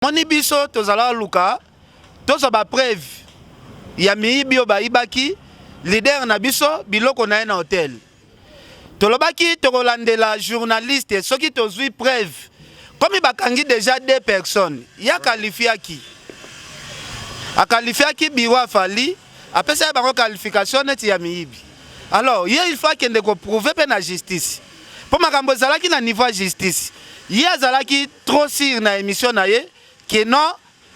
Moni biso tozala luka tozwa ba preuve ya miyibi oyo bayibaki leader na biso biloko na ye na hotel. Tolobaki tokolandela journaliste soki tozwi preuve komi bakangi deja deux personnes ya qualifiaki akalifiaki bureau ya Fally apesaki bango qualification neti ya miyibi alors ye il faut akende ko prouver pe na justice po makambo ezalaki na niveau ya justice ye azalaki trop sur na emission na ye que non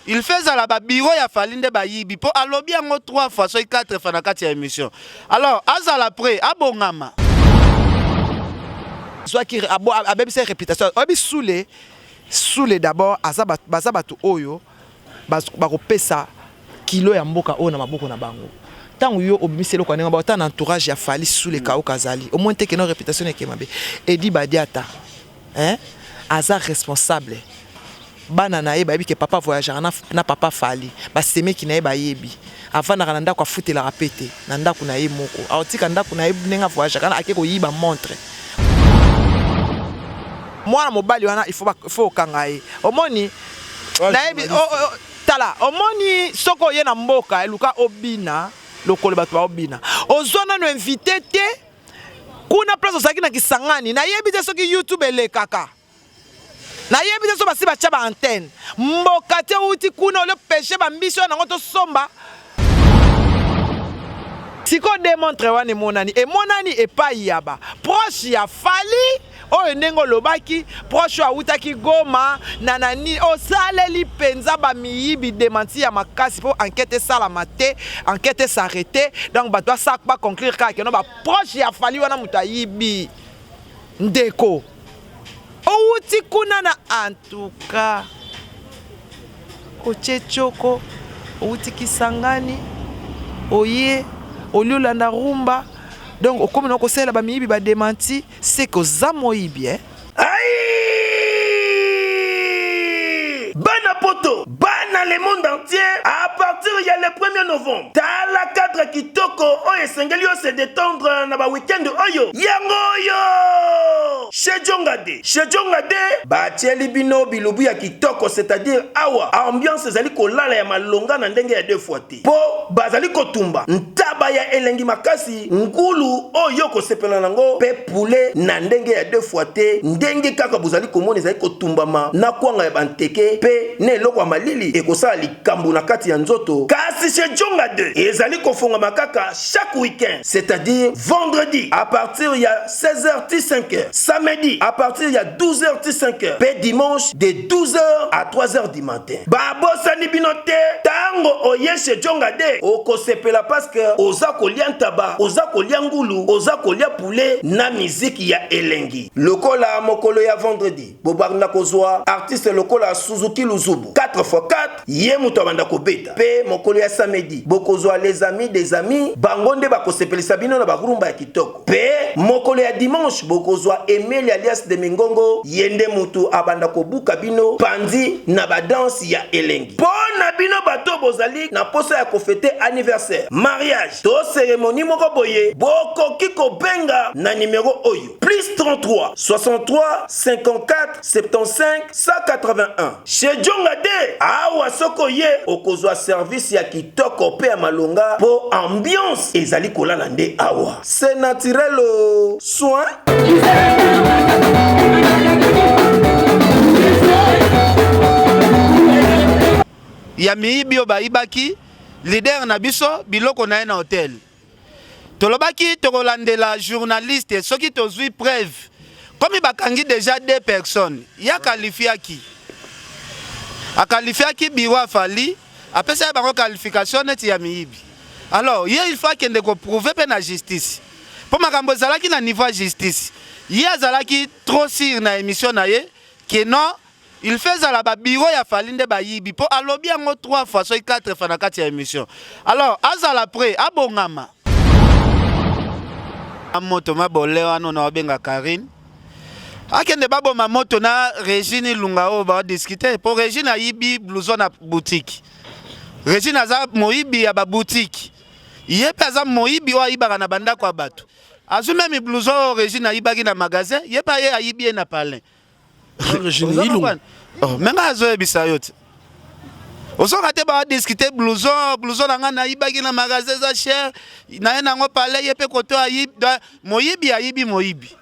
il faut ezala ba bureau ya Fally nde bayibi po alobi yango 3 fois soki 4 fois na kati ya emission alors azala près abongama. Zwaki abebisa réputation oyebi Sule Sule d'abord aza baza bato oyo bakopesa kilo ya mboka oyo na maboko na bango ntango yo obimisi eloko ya ndenge ota na entourage ya Fally Sule Kauka azali au moins te keno réputation eke mabe. Edi Badiata, hein, aza responsable. Bana na ye bayebi ke papa voyageaka na papa Fally. Basemeki na ye bayebi avandaka na ndako, afutelaka pe te na ndako na ye moko. Aotika ndako na ye ndenge avoyageaka na ake koyiba montre. Mwana mobali wana, il faut okanga ye. Omoni, nayebi tala, omoni, soki oye na mboka, eluka obina lokolo bato baobina. Ozwa nano invité te kuna place ozalaki na Kisangani. Nayebi te soki YouTube elekaka, nayebi te so basi batya ba antenne mboka te. Outi kuna, olio pêche bambisi oyo nango tosomba. Sikoyo de montre wana emonani, emonani epai ya ba proche ya Fally oyo ndenge olobaki, proche oyo awutaki Goma na nani. Osaleli mpenza bamiyibi démenti ya makasi mpo enquête esalama te, enquête es'arrêter. Donc bato baconclure kaka keno baproche ya Fally wana moto ayibi. Ndeko, owuti kuna na antuka otie tioko, owuti Kisangani, oye oli olanda rumba, donc okomi na kosalela bamiyibi badémenti seke oza moyibi, eh? Aïe! Bana poto, bana le monde entier, à partir ya le 1er novembre, tala cadre kitoko oyo esengeli yo se détendre na ba week-end oyo. Yango oyo! Chez Jongade. Chez Jongade, batieli bino bilubu ya kitoko, c'est-à-dire awa ambiance ezali kolala ya malonga na ndenge ya deux fois te. Mpo bazali kotumba ntaba ya elengi makasi, ngulu oyo kosepela nango mpe poulet na ndenge ya deux fois te, ndenge kaka bozali komona ezali kotumbama na kwanga ya banteke mpe na eloko ya malili ekosala likambo na kati ya nzoto. Kasi chez Jonga 2 ezali kofongama kaka chaque week-end, c'est-à-dire vendredi à partir ya 16h ti 5h, samedi à partir ya 12h ti 5h mpe dimanche de 12h à 3h du matin. Babosani bino te. Ntango oye chez Jonga de, okosepela parce que oza kolia ntaba, oza kolia ngulu, oza kolia poulet na miziki ya elengi. Lokola mokolo ya vendredi, bobanda kozwa artiste lokola Suzuki Luzubu 4x4, ye moto abanda kobeta. Mpe mokolo ya samedi, bokozwa les amis des amis, bango nde bakosepelisa bino na barumba ya kitoko. Mpe mokolo ya dimanche, bokozwa Emeli alias de Mingongo, ye nde motu abanda kobuka bino pandi na badanse ya elengi. Mpo na bino bato bozali na posa ya kofêter anniversaire, mariage to cérémonie moko boye, bokoki kobenga na nimero oyo: plus 33 63 54 75 181. Chez Jonga de, awa soki oye, okozwa service ya kitoko mpe ya malonga mpo ambiance ezali kolala nde awa. C'est naturel o soin. Ya miyibi oyo bayibaki leader na biso biloko na ye na hotel. Tolobaki tokolandela journaliste soki tozwi preuve komi bakangi deja deux personnes ya qualifiaki akalifiaki bureau ya Fally, apesaki bango qualification neti ya miyibi. Alors ye il faut akende koprouver mpe na justice mpo makambo ezalaki na niveau ya justice. Ye azalaki trop sûr na émission na ye ke non, il faut ezala ba bureau ya Fally nde bayibi mpo alobi yango 3 fois soki 4 fois na kati ya émission. Alors azala prêt, abongama. Moto mabole wana na babenga Karine akende baboma moto na Regine Ilunga oyo badiscuter mpo Regine ayibi blouson na boutique. Regine aza moyibi ya baboutique, ye mpe aza moyibi oyo ayibaka na bandako ya bato. Azwi même blouson oyo Regine ayibaki na magasin, ye mpe aye ayibi ye na palin. Regine Ilunga. Oh, me ngai azoyebisa yo te. Ozoka te ba discuter blouson, blouson na nga nayibaki na magasin eza cher, naye nango palais ye pe koto ayibi, moyibi ayibi moyibi.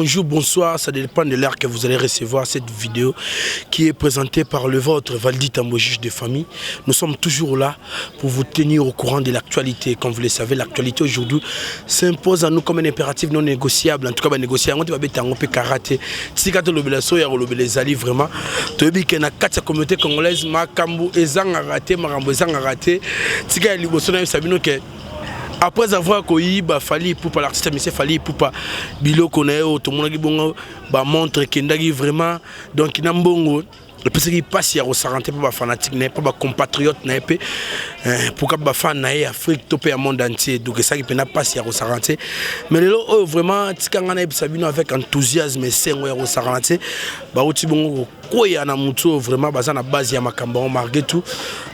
Bonjour, bonsoir, ça dépend de l'heure que vous allez recevoir cette vidéo qui est présentée par le vôtre, Valdi Tambo, juge de famille. Nous sommes toujours là pour vous tenir au courant de l'actualité. Comme vous le savez, l'actualité aujourd'hui s'impose à nous comme un impératif non négociable. En tout cas, bah, négociable, on va on peut karaté. Tika tolobela so ya kolobela ezali vraiment. Toyebi ke na kati ya communauté congolaise makambo ezangaka te, makambo ezangaka te. Tika ya liboso nayebisa bino ke après avoir koyiba Fally Ipupa l'artiste monsieur Fally Ipupa biloko na ye oyo tomonaki bongo ba montre ekendaki vraiment donc na mbongo epesaki mpasi ya kosaka te mpo bafanatike na ye mpo bacompatriote na ye mpe eh, pourquoi bafan na ye ya afrique to mpe ya monde entier donc esalaki mpena mpasi ya kosakana te mais lelo oyo vraiment tika ngai nayebisa bino avec enthousiasme esengo ya kosakana te bauti bongo kokweya na motu oyo vraiment baza na base ya makambo yango malgré tout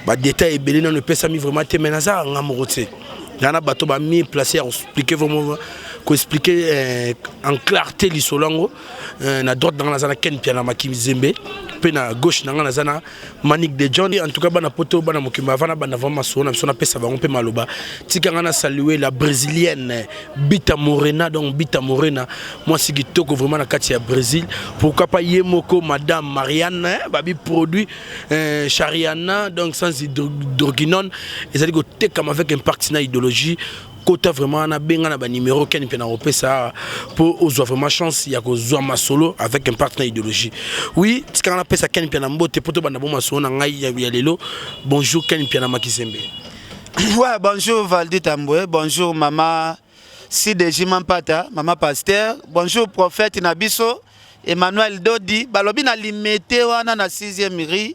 badetail ebele nano epesami vraiment te mais naza nga moko te nga na bato ba mieux placé ya koexplike vraiment koexplike eh, en clarté lisolo yango eh, na droite na nga naza na ken piana makizembe mpe na gauche na nga naza na Manick de John. En tout cas bana poto bana mokimba avant na banda vraiment masolo na biso na pesa bango pe maloba. Tika nga na saluer la brésilienne Bita Morena donc Bita Morena mwasi kitoko vraiment na kati ya Brésil. Pourquoi pas ye moko madame Marianne hein, babi produit euh, Chariana donc sans hydroquinone ezali kotekama avec impact na idéologie kota vraiment na benga na ba numéro ken mpe na kopesa mpo ozwa vraiment chance ya kozwa masolo avec impact na idéologie oui tikanga napesa ken mpe na mbote mpo tobanda bo masolo na ngai ya lelo. Bonjour ken mpe na makizembe. Ouais, bonjour Valdi Tambwe, bonjour mama CDJ Mampata, mama pasteur, bonjour prophète na biso Emmanuel Dodi, balobi na limete wana na 6e rue.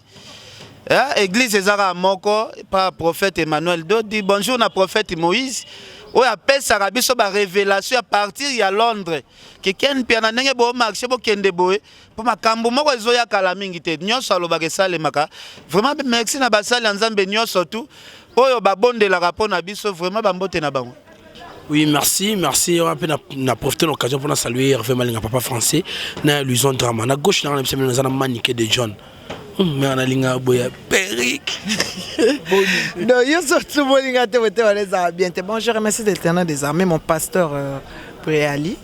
Eh, église ezaka moko pa prophète Emmanuel Dodi. Bonjour na prophète Moïse oyo apesaka biso ba révélation à partir ya Londres. Ke Ken Mpiana ndenge bo marché bokende boye po makambo moko ezoya kala mingi te nyonso alobaka esalemaka. Vraiment merci na basali ya Nzambe nyonso tout oyo babondelaka mpo na biso vraiment bambote na bango. Oui, merci, merci. On a na profité de l'occasion pour saluer Hervé Malinga, papa français, na Luison Drama. Na gauche, na na Manique de John. Mais nalinga boya perruque. Non, yo surtout bolinga te bote wana ezala bien te. Bon, je remercie l'Éternel des armées, mon pasteur euh, Briali,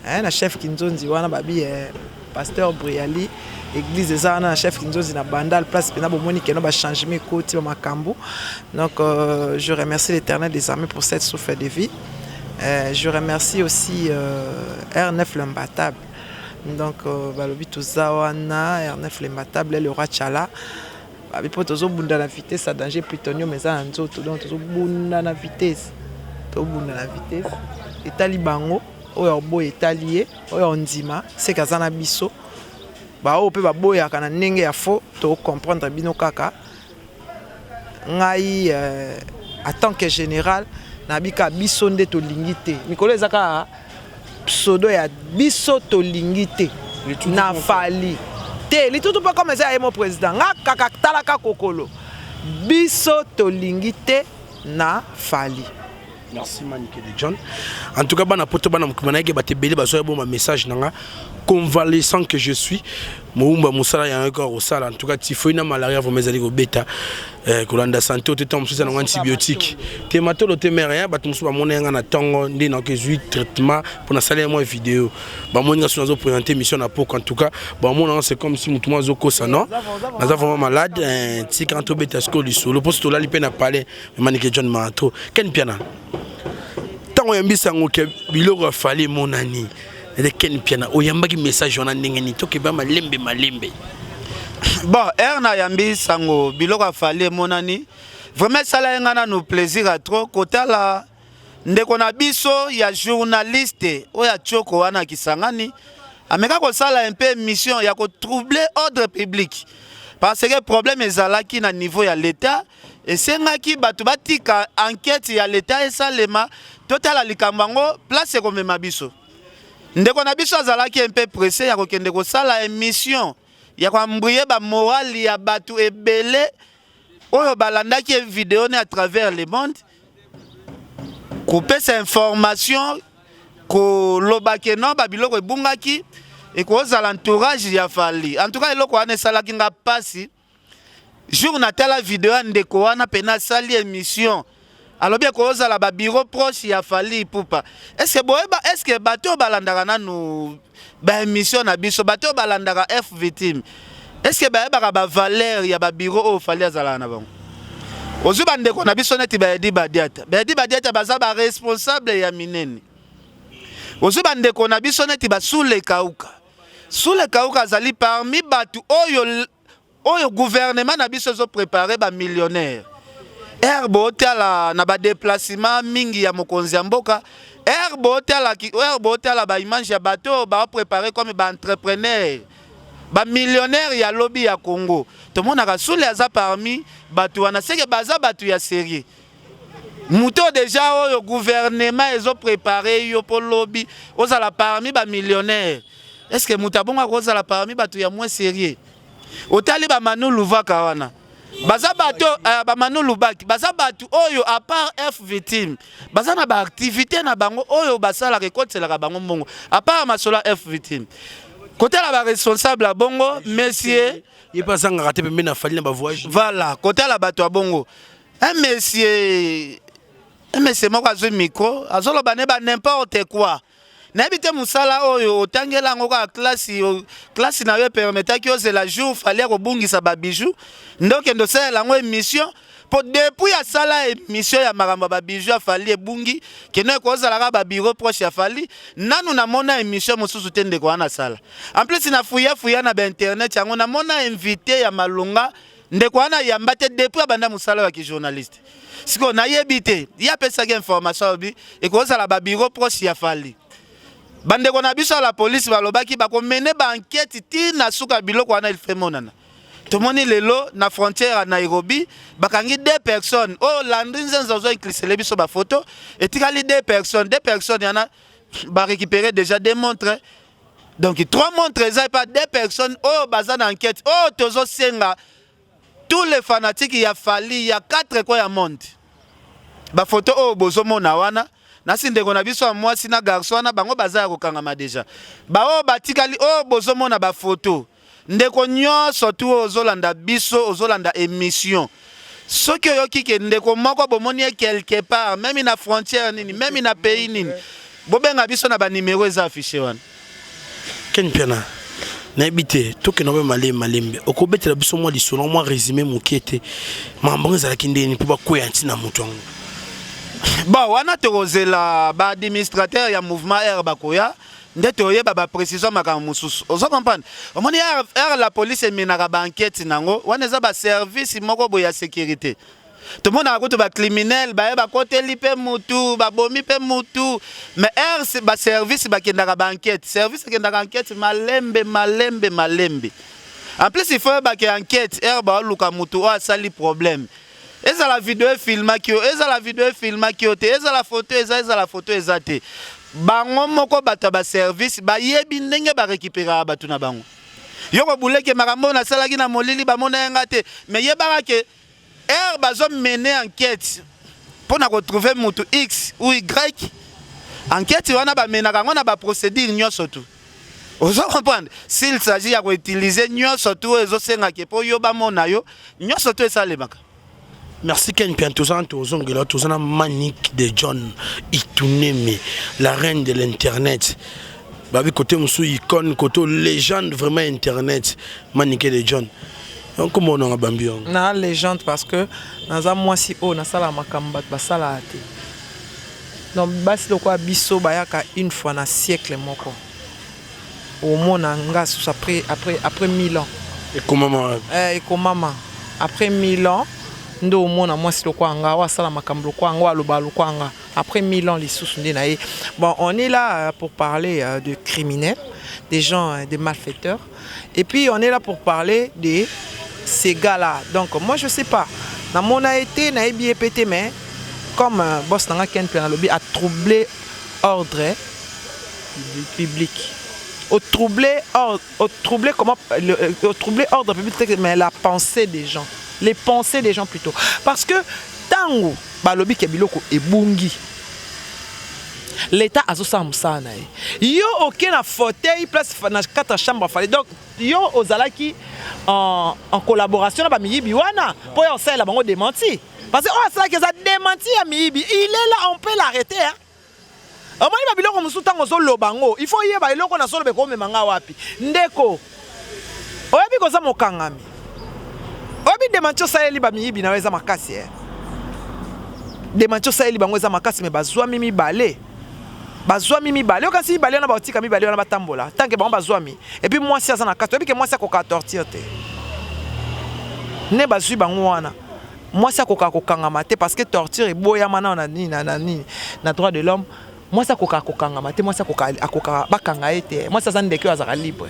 hein, na chef Kinzonzi wana babi euh, pasteur Briali église eza wana na chef Kinzonzi na Bandal place pena bomoni keno ba changement ekoti ba makambo. Donc euh, je remercie l'Éternel des armées pour cette souffle de vie. Euh, je remercie aussi euh, R9 l'imbattable. Donc euh, balobi toza wana R9 l'imbattable le roi Chala babi mpo tozobunda na vitesse ya danger plutonium eza na nzoto donc tozobunda na vitesse tobunda na vitesse etali bango oyo akoboya etali ye oyo ondima seke aza na biso baoyo mpe baboyaka na ndenge ya faux tocomprendre bino kaka ngai euh, en tant que général nabika biso nde tolingi te mikolo eza kaka pseudo ya biso tolingi te na fali te litutu mpe comme eza ya ye mo président nga kaka talaka kokolo biso tolingi te na fali. Merci Manike de John. En tout cas, bana poto bana mokima na yeke bato ebele bazwa boma message na nga convalescent que je suis moumba mosala yango kaka kosala en tout cas typhoïde na malaria vraiment ezali kobeta eh, kolanda santé ote ntango mosusu yango antibiotique te matolo te mere ya bato mosusu bamona yanga na ntongo nde nakoki ezwi traitement mpo nasali ya mwa video bamoni nga so nazo présenter mission na poko en tout cas bamona nga c'est comme si motu moko azokosa non naza vraiment malade eh, tika tobeta sikoyo lisolo mpo so tolali mpe na palais Manike John Marato Ken Piana ntango oyambi sango ke biloko ya Fally emonani. Ete Ken Mpiana oyambaki message wana ndenge nini? Tokeba malembe malembe. Bon, heure nayambi sango biloko ya Fally emonani vraiment, esala ye nga nanu plaisir ya trop kotala ndeko na biso ya journaliste oyo atioko wana Kisangani ameka kosala un peu mission ya kotroubler ordre public, parce que problème ezalaki na niveau ya l'État. Esengaki bato batika enquête ya l'État esalema, totala likambo yango place ekomema biso. Ndeko na biso azalaki un peu pressé ya kokende kosala émission ya koembrouiller bamorale ya bato ebele oyo balandaki video ne à travers le monde, kopesa information, koloba ke non, babiloko ebungaki ekozala entourage ya Fally. En tout cas, eloko wana esalaki nga mpasi. Jour natala video ya ndeko wana pena asali émission, alobi ekozala babureau proche ya Fally Ipupa. Est-ce boyeba, est-ce bato oyo balandaka nanu baémission na biso, bato oyo balandaka F Victime, est-ce bayebaka bavaleur ya babureau oyo Fally azalaka na bango? Ozwi bandeko na biso neti bayedi badiata, bayedi badiata baza baresponsable ya minene. Ozwi bandeko na biso neti basule Kauka. Sule Kauka azali parmi bato oyo gouvernement na biso ezoprépare bamillionnaire. Ere bootala na badéplacement mingi ya mokonzi ya mboka, ere bootala baimage ya bato oyo baoprépare comme baentrepreneur, bamillionnaire ya lobi ya Congo, tomonaka Sule aza parmi bato wana. Seke baza bato ya sérieux. Moto déjà oyo gouvernement ezoprépare yo mpo lobi ozala parmi bamillionnaire, est ce que moto abongaka kozala parmi bato ya moins sérieux? Otali bamanu Luvaka wana, baza bato bamanu Lubaki, baza bato oyo à part F Victime baza na baactivité na bango oyo basalaka, ekotiselaka bango mbongo à part masolo ya F Victime. Kotala baresponsable ya bongo, monsieur Ye mpe azangaka te pembeni na Fally na bavoyage. Voilà, kotala bato ya bongo, un monsieur moko azwi micro, azoloba ne ba n'importe quoi. Nayebi te mosala oyo otangela yango kaka classe, classe na yo epermetaki ozela jour Fally akobungisa babiju nde okende osalela yango émission. Mpo depuis asala émission ya makambo ya babiju ya Fally ebungi, kende ekozalaka babureau proche ya Fally, nanu namona émission mosusu te ndeko wana asala. En plus, na fuya fuya na bainternet yango, namona invité ya malonga ndeko wana yamba te depuis abanda mosala ya kijournaliste. Sikoyo nayebi te, ye apesaki information, alobi ekozala babureau proche ya Fally. Bandeko na biso ya la police balobaki bakomene baenquête ti na suka. Biloko wana il emonana. Tomoni lelo na frontière ya Nairobi bakangi deux personnes oyo Landry Nzenza azoinclisele biso bafoto. Etikali deux personnes, deux personnes yana barécupéré déjà deux montres, donc trois montres eza epa deux personnes oyo baza na enquête. Oyo tozosenga tous les fanatiques ya Fally ya quatre coins ya monde, bafoto oyo bozomona wana, nasi ndeko na biso ya mwasi na garçon wana, bango baza ya kokangama déjà. Baoyo batikali oyo bozomona bafoto, ndeko nyonso tu oyo ozolanda biso, ozolanda émission, soki oyoki ke ndeko moko bomoni ye quelque part, même na frontière nini, même na pays nini, bobenga biso na banimero eza affiché wana. Ken Mpiana, nayebi te, tokende mpe malembe malembe. Okobetela biso mwa lisolo, mwa résumé moke te, makambo yango ezalaki ndeni mpo bakweya ntina moto yango? Bon, wana tokozela baadministrateur ya mouvement r bakoya nde toyeba baprécision makambo mosusu. Ozo comprendre? Omoni r la police emenaka baenquête nango wana, eza baservice moko boye ya sécurité. Tomonaka kutu bacriminel baye bakoteli mpe mutu, babomi mpe mutu, mais r baservice bakendaka baenquête, service ekendaka enquête malembe malembe malembe. En plus, il faut oyebake enquête r baoluka mutu oyo asali problème, ezala video efilmaki yo, ezala video efilmaki yo te, ezala foto eza, ezala foto eza te, bango moko bato ya baservice bayebi ndenge barécupéraka bato na bango. Yo kobuleke makambo oyo nasalaki na molili, bamona ye nga te, mais yebaka ke r bazomene enquête mpo na kotrouver mutu X ou Y. Enquête wana bamenaka yango na baprocédure nyonso tu. Ozo comprendre? S'il s'agit ya koutiliser nyonso tu oyo ezosengaki mpo yo bamona yo, nyonso tu esalemaka. Merci Ken Mpiana. Toza na, tozongela, toza na Manique de John Itunemi, la reine de l'internet. Babi côté mosusu icône, côté légende vraiment internet. Manique de John, comment onanga bambi yango? Na légende parce que naza mwasi oyo nasala makambo bato basalaka te. Donc basi lokola biso bayaka une fois na siècle moko. Omona nga susu après, après, après 1000 ans. Ekomama. Eh, ekomama. Après 1000 ans, nde omona mwasi lokola nga, oyo asala makambo lokola nga, oyo aloba lokola nga. Après 1000 ans, lisusu nde na ye. Bon, on est là pour parler de criminels, des gens, des malfaiteurs. Et puis, on est là pour parler de ces gars-là. Donc, moi, je sais pas. Namona été, nayebi ye pe te, mais comme boss nanga Ken Mpiana alobi, a troublé ordre public. Au troublé ordre, au troublé comment, le, au troublé ordre public, mais la pensée des gens, les pensées des gens plutôt. Parce que tango balobi ke biloko ebungi, l'État azosala mosala na ye. Yo oke na fauteuil place na kati ya chambre Fally. Donc yo ozalaki en collaboration na bamiyibi wana mpo yo osalela bango démenti. Parce que oyo asalaki eza démenti ya miyibi. Il est là, on peut l'arrêter, hein. Omoni ba biloko mosusu, ntango ozoloba yango, il faut oyeba eloko nazoloba ekomema nga wapi. Ndeko, oyebi koza mokangami, oyebi démenti osaleli bamiyibi na yo eza makasi, eh. Démenti osaleli bango eza makasi, me bazwami mibale, bazwami mibale. Oyo kasi mibale wana baotika mibale wana batambola tant que bango bazwami. Et puis mwasi aza na kati, oyebi ke mwasi akokaka torture te. Nde bazwi bango wana, mwasi akokaka kokangama te, parce que torture eboyama nao na nini, na nini, na droit de l'homme. Mwasi akokaka kokangama te, mwasi akokaka bakanga ye te. Mwasi aza ndeke oyo azalaka libre,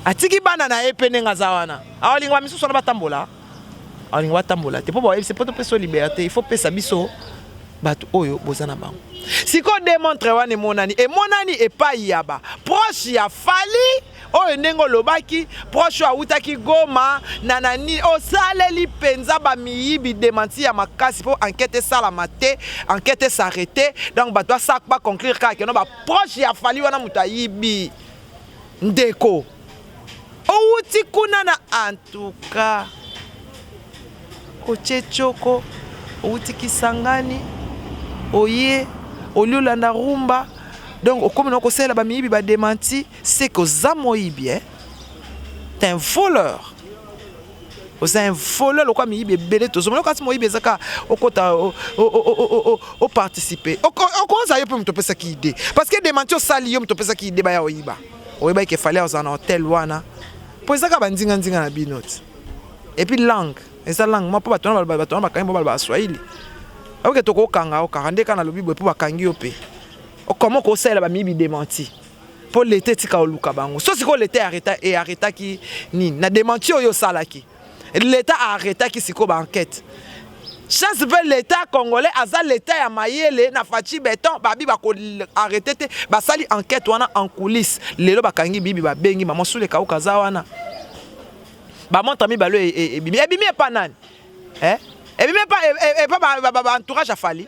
atiki bana na ye mpe ndenge aza wana. Aolinga bamisusu wana batambola, aolinga batambola te, mpo bayebisi mpo topesa yo liberté, il faut pesa biso bato oyo boza na bango. Sikoyo démontre wana emonani, emonani epai ya ba proche ya Fally oyo, ndenge olobaki, proche oyo awutaki Goma na nani, osaleli mpenza bamiyibi démenti ya makasi mpo enquête esalama te, enquête es'arrêter. Donc bato basala baconclure kaka keno baproche ya Fally wana moto ayibi. Ndeko, owuti kuna na, en tout cas otie tioko, owuti Kisangani, oye oli olanda rumba, donc okomi na kosalela bamiyibi badémenti, c'est que oza moyibi, eh? T'es un voleur, oza un voleur lokola miyibi ebele tozomona. Kasi moyibi eza kaka okota oparticipe, okoza yo mpe moto opesaki idée, parce que démenti osali, yo moto opesaki idée baya oyiba. Oyebaki efali ozala na hotel wana mpo eza kaka bandinga-ndinga na bino ti. Et puis langue eza langue mpo bato wana, bato wana bakangi mpo baloba Swahili. Oke tokokanga okanga nde kaka nalobi boye mpo bakangi yo mpe okoma kosalela bamiyibi démenti mpo leta etika oluka bango. So sikoyo leta earrêtaki nini na démenti oyo osalaki? Leta aarrêtaki sikoyo baenquête. Chance mpe leta congolais aza leta ya mayele na Fatshi Béton. Babi bakoarrêter te, basali enquête wana en coulisse. Lelo bakangi bibi, babengi mama Sule Kauka aza wana. Bamontre mibale ebimi, ebimi epa nani? Ebimi epa baentourage ya Fally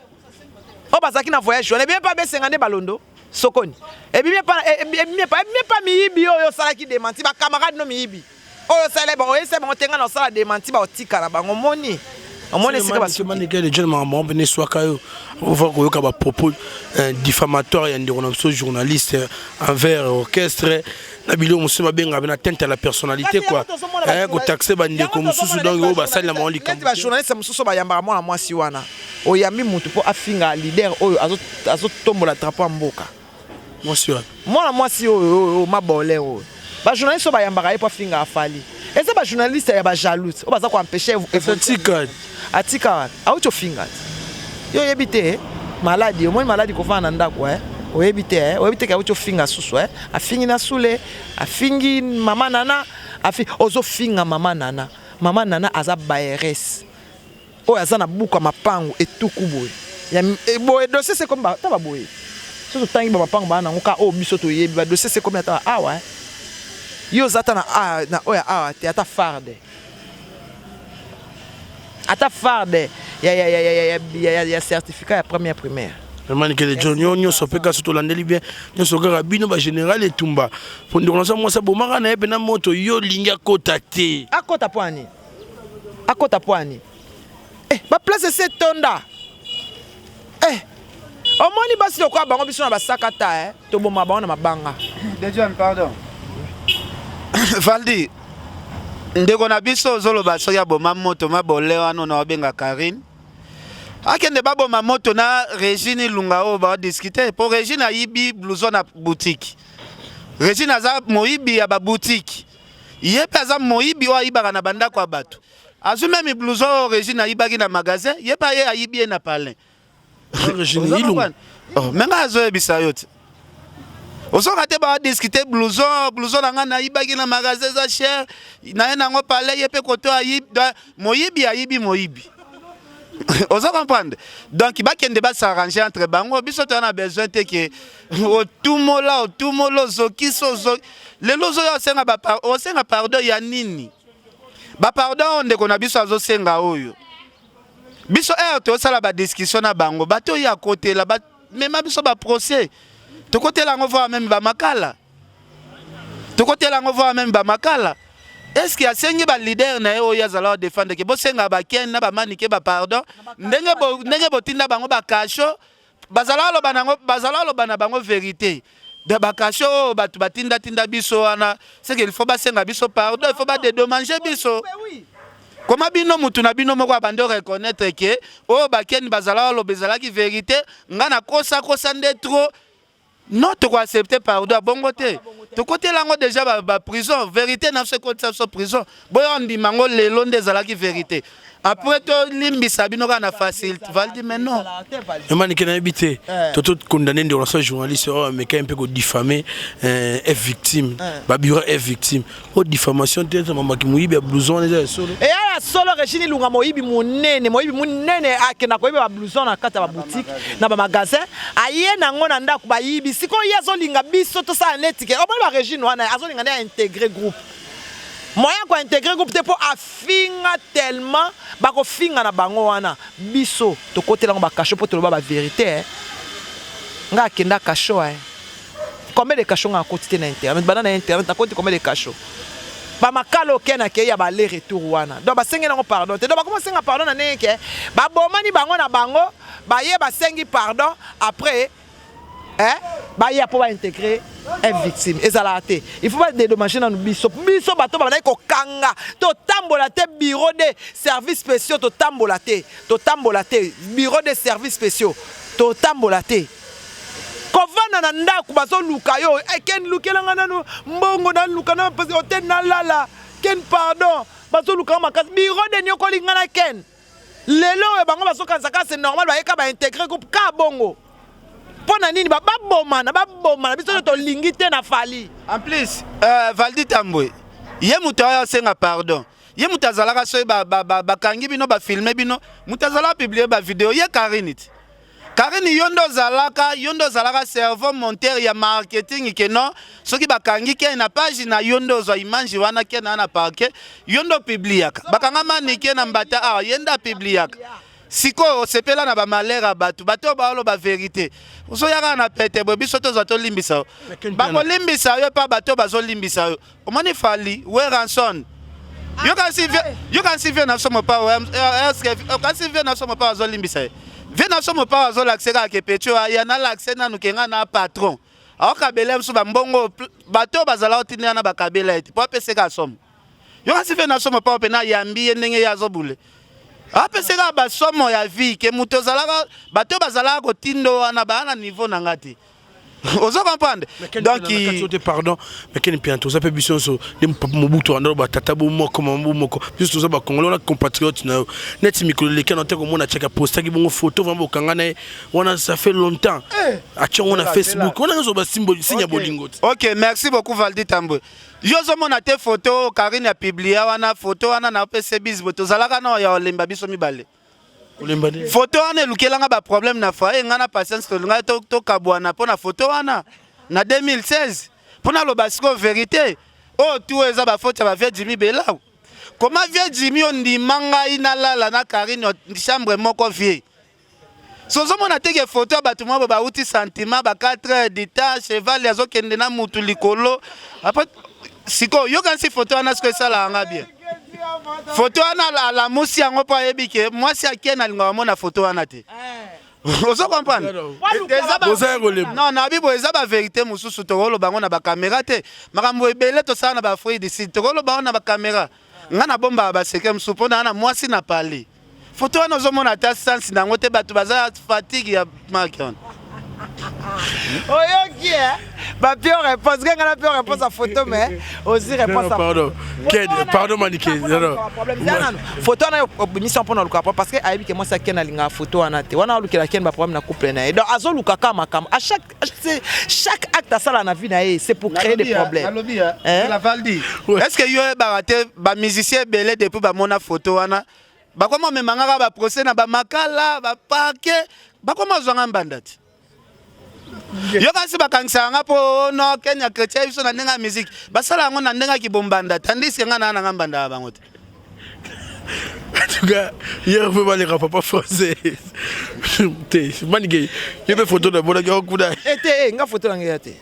oyo bazalaki na voyage wana, ebimi epa besenga nde balondo sokoni, ebimi epa, ebimi epa, ebimi epa miyibi oyo osalaki démenti, bacamarade no miyibi oyo osala bango, oyebisa bango te ngai na osala démenti, baotikala bango. Omoni, omoni esika basuki. John, makambo mpene eswaka yo ova koyoka bapropos diffamatoire ya ndeko na biso journaliste envers orchestre na biloko mosusu babengaka mpe na atteinte à la personnalité, quoi, kotaxe bandeko mosusu, donc oyo basali na bango likambo. Bajournaliste mosusu bayambaka mwana mwasi wana, oyambi mutu mpo afinga leader oyo azotombola drapeau ya mboka. Mwasi wana? Mwana mwasi oyo, oyo mabole oyo, bajournaliste oyo bayambaka ye mpo afinga Fally, eza bajournaliste ya bajalouse oyo baza koempêcher. Atika. Atika wapi? Auti ofinga ti yo oyebi te maladi, omoni maladi kofanda na ndako, oyebi te, oyebi te ke auti ofinga susu. Afingi na Sule, afingi mama Nana, ozofinga mama Nana. Mama Nana aza baéresse oyo aza na buku ya mapangu etuku boye boye, dossier se komi ata baboye. So totangi bamapangu baa nango ka oyo biso toyebi, badossier se komi ata awa. Yo oza ata na oyo awa te, ata farde, ata farde ya certificat ya première primaire. Vraiment, Nikele John, yo nyonso mpe kasi tolandeli bien nyonso kaka bino bagénéral etumba po ndeko na mwasi abomaka na ye mpe na moto, yo olingi akota te. Akota mpo ani? Akota mpo ani? Eh, baplace esi etonda. Eh, omoni basi lokola bango, biso na basaka ta, eh, toboma bango na mabanga. De John, pardon, Valdi, ndeko na biso ozoloba soki aboma moto mabole wana na obenga Karine, akende baboma moto na Régine Ilunga oyo baodiscute, mpo Régine ayibi blouson na boutique. Regine aza moyibi ya ba boutique. Ye mpe aza moyibi oyo ayibaka na bandako ya bato. Azwi meme blouson oyo Regine ayibaki na magasin, ye mpe aye ayibi ye na palin. Regine Ilunga. Oh, me ngai azoyebisa yo te. Ozoka te ba discuter blouson, blouson na ngai nayibaki na magasin eza cher, naye nango palais ye mpe koto ayibi, moyibi ayibi moyibi. Ozo comprendre? Donc bakende ba s'arranger entre bango, biso toza na besoin te ke otumola otumola ozokisi ozo lelo ozoya osenga ba osenga pardon ya nini? Ba pardon oyo ndeko na biso azosenga oyo biso heure tosala ba discussion na bango bato oyo akotela ba mema biso ba procès tokotela yango voir meme ba makala tokotela yango voir meme ba makala est ce que asengi ba leader na ye oyo azala o défendre ke bosenga ba ken na ba manike ba pardon ndenge bo, ndenge botinda bango ba cachot bazala aloba nango bazala aloba na bango vérité de ba cachot oyo bato batindatinda biso wana c'est qu'il faut basenga biso pardon il faut ba dédommager biso. Koma bino mutu na bino moko abandi reconnaître ke oyo bakeni bazala aloba ezalaki vérité nga na kosa kosa nde trop. Non, toko accepter pardon bongo te. Tokotela yango déjà ba, ba prison, vérité na biso ekotisa biso prison. Boyo ndima yango lelo nde ezalaki vérité. Après tolimbisa bino kaka na facilité. Valdi mais non. Emanike nayebi te toto condamné ndeko na so journaliste oyo amekaki mpe kodifame f victime babureau f victime oyo diffamation te mamaki moyibi ya blouson wana eza ya solo. Eya ya solo Regine Ilunga moyibi monene moyibi munene akenda koyiba ba blouson na kati ya ba boutique na ba magasin aye nango na ndaku bayibi sikoyo ye azolinga biso tosala neti ke omoni ba Regine wana azolinga nde a integrer groupe moyen ya ko integrer groupe te po afinga tellement bakofinga na bango wana biso tokotela yango ba cachot po toloba ba verite eh nga akenda cachot eh. Combien de cachot nga nakoti te na internet banda na internet nakoti combien de cachot ba makala oke na keyi ya ba aller retour wana donc basengeli yango pardon te donc bakoma senga pardon na ndenge ke babomani bango na bango baye basengi pardon après eh baya po ba integrer un victime ezalaka te il faut ba dédommager nanu biso biso bato babandaki kokanga totambola te bureau de services spéciaux totambola te totambola te bureau de services spéciaux totambola te Kovanda na ndaku bazo luka yo eh ken lukela nga nanu mbongo na luka na hotel na lala ken pardon bazo luka nga makasi bureau de niokoli nga na ken lelo oyo bango bazo kanisa kaka c'est normal baye ka ba integrer groupe ka bongo pona nini ba babomana babomana biso nde tolingi te na Fally. En plus Valdy Tambwe ye mutu ayo asenga pardon ye mutu azalaka soki bakangi bino ba filme bino mutu azalaka publier ba video ye Carine ti Carine yo nde ozalaka yo nde ozalaka cerveau monteur ya marketing ke non soki bakangi ken na page na yo nde ozwa image wana ken na parquet yo nde opubliaka bakanga manike na mbata awa ye nde apubliaka sikoyo osepela na bamalheur ya bato bato oyo baoloba verité ozoya kaka na pete boye biso tozwa tolimbisa yo bakolimbisa yo epa bato oyo bazolimbisa yo Omoni Fally, Werrason. Yo kasi yo kasi vieux na biso mopao est-ce que okasi vieux na biso mopao azolimbisa ye? Vieux na biso mopao azolakisa kaka ke petit oyo aya nalakisa nanu ke nga na patron. Aokabela biso bambongo bato oyo bazala otinda na bakabela ye te po apesa kaka somo. Yo kasi vieux na biso mopao mpe nayambi ye ndenge ye azobule. Apesa kaka basomo ya vie ke moto ozalaka bato oyo bazalaka kotinda wana baa na niveau na nga te. Ozo comprendre? Donc te pardon, mais ken pian toza pe biso nso de papa Mobutu anda ba tata bo moko mama bo moko biso toza ba congolais wana compatriote na yo neti mikolo eleki na te komona chaka postaki bongo photo vraiment bokanga na ye wana ça fait longtemps eh. atia na Facebook wana nso ba symbole signe ya bolingo te. OK, merci beaucoup Valdy Tambwe. Yo ozomona te photo Karine a publia wana photo wana na opese bis bo tozalaka na ya olemba biso mibale. Photo wana elukela nga ba problème na foyer nga na patience tolinga tokabwana mpo na photo wana na 2016 mpo naloba sikoyo verité oyo tu eza ba faute ya ba vieux Jimmy Belau. Comment vieux Jimmy ondima ngai nalala na Karine chambre moko vieux? So ozomona te ke photo ya bato moko bauti sentiment ba 4 heures du temps cheval azokende na mutu likolo après sikoyo yokanisi photo wana sikoyo esalaka nga bien photo wana alamusi yango mpo ayebi ke mwasi ake na alingaka mona photo wana te ozo comprendre non nabi boye eza baverité mosusu tokoloba yango na bakamera te makambo ebele tosala na baafrique du sud tokoloba yango na bakamera Nga na bombaka ba secret mosusu mpo na na mwasi na pale. Photo wana ozomona ata sens na yango te, bato baza fatigue ya marque wana. Oyoki bapio réponse ngai na pio réponse ya photo, mais aussi réponse. Pardon Ken, pardon Manike, non non. Nano photo wana obimisi mpona oluka, parce que ayebi ke mwasi ya Ken alingaka photo wana te. Wana alukela Ken baproblème na couple na ye, donc azoluka kaka makambo. À chaque acte asala na vie na ye, c'est pour créer des problèmes. Nalobi la Valdi, est ce que yo oyebaka te, bamusicien ebele depuis bamona photo wana, bakoma omemanga kaka baprocès na bamakala, baparquet, bakoma ozwanga mbanda te? Yo kasi bakangisaka nga mpo no Kenya chrétien biso na ndenge ya musique, basala yango na ndenge ya kibombanda, tandis ke nga naa nanga mbanda ya bango te. En tout cas, hier mpe baleka papa français te. Manike, yo mpe photo na monaki yango kuna. Te, nga photo na ngai ya te.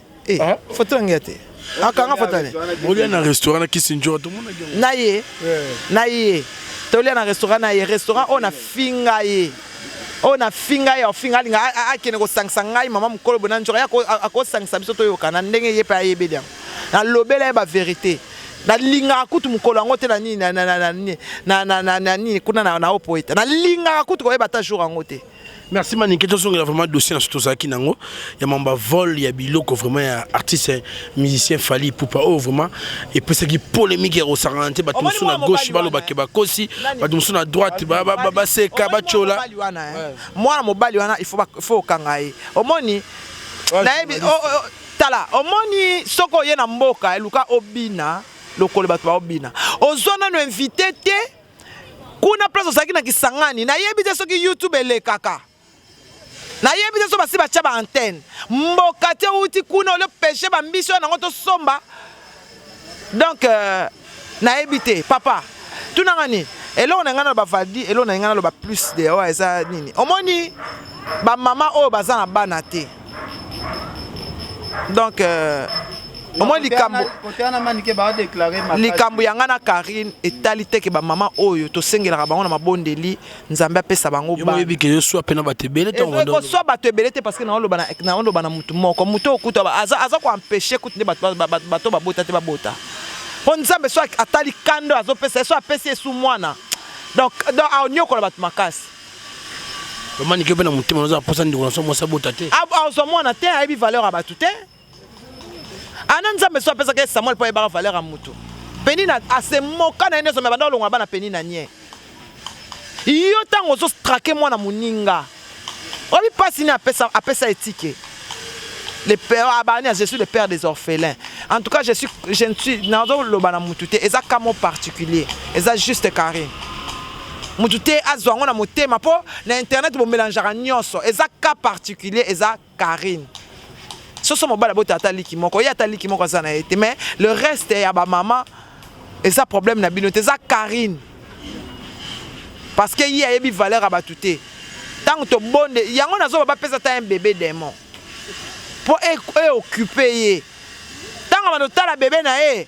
Photo na ngai ya te, akanga photo ne. Bolia na restaurant na Kisinjora, tomonaki yango. Na ye, na ye tolia na restaurant na ye, restaurant oyo nafinga ye, oyo nafinga ye, afinga, alinga akende kosangisa ngai mama mokolo boye na nzoka ye, akosangisa biso, toyokana ndenge ye mpe ayebeli yango. Nalobela ye bavérité, nalingaka kutu mokolo yango te na nini na nini kuna na Opoeta, nalingaka kutu koyeba ata jour yango te. Merci Manike. Tozongela vraiment dossier na so tozalaki nango ya mamba vol ya biloko vraiment ya artiste musicien Fally Ipupa, oyo vraiment epesaki polémique ya kosangana te. Bato mosusu na gauche balobake bakosi, bato mosusu na droite baseka, batyola. Mwana mobali wana, il faut okanga ye. Omoni, nayebi, tala, omoni, soki oye na mboka, eluka obina lokolo bato baobina, ozwa nano invité te kuna place ozalaki na Kisangani. Nayebi te soki YouTube elekaka, nayebi te so basi batya baantenne mboka te. Outi kuna, olio pêche bambisi oyo nango tosomba. Donc nayebi te, papa, tunanga nini. Eloko na ngai naloba, Valdi, eloko na ngai naloba plus de oyo eza nini? Omoni bamama oyo baza na bana te, donc omoni likambo ya ngai na Karine etali teke bamama oyo tosengelaka bango na mabondeli, Nzambe apesa bango. Koswa mpe na bato ebele. Koswa bato ebele te, parce que naoloba na mutu moko, mutu oyo kutu aza koempêcher kutu nde bato babota te babota, mpo Nzambe so atali kando azopesa ye, so apesi ye su mwana, donc aonyokola bato makasi. Manike, mpe na motema naza mposa ndeko na so mwasi abota te. Azwa mwana te, ayebi valeur ya bato te. Ana Nzambe so apesaka ye Samuel mpo ayebaka valeur ya mutu. Peni na asemoka na ye nyonso, me banda olongola bana peni na nie. Yo ntango ozotraquer mwana moninga, oyebi mpasi nini apesa, apesa etike le père abani. Je suis le père des orphelins. En tout cas, je suis je ne suis, nazoloba na mutu te, eza cas moko particulier, eza juste Karine. Mutu te azwa yango na motema, mpo na internet bomélangeaka nyonso. Eza cas particulier, eza Karine. Soso mobali abota ata liki moko, ye ata liki moko aza na ye te, mais le reste ya bamama eza problème na bino te. Eza Karine, parce que ye ayebi valeur ya bato te. Ntango tobonde yango, nazoba bapesa ata un bébé démon mpo eoccupe ye. Ntango abanda otala bébé na ye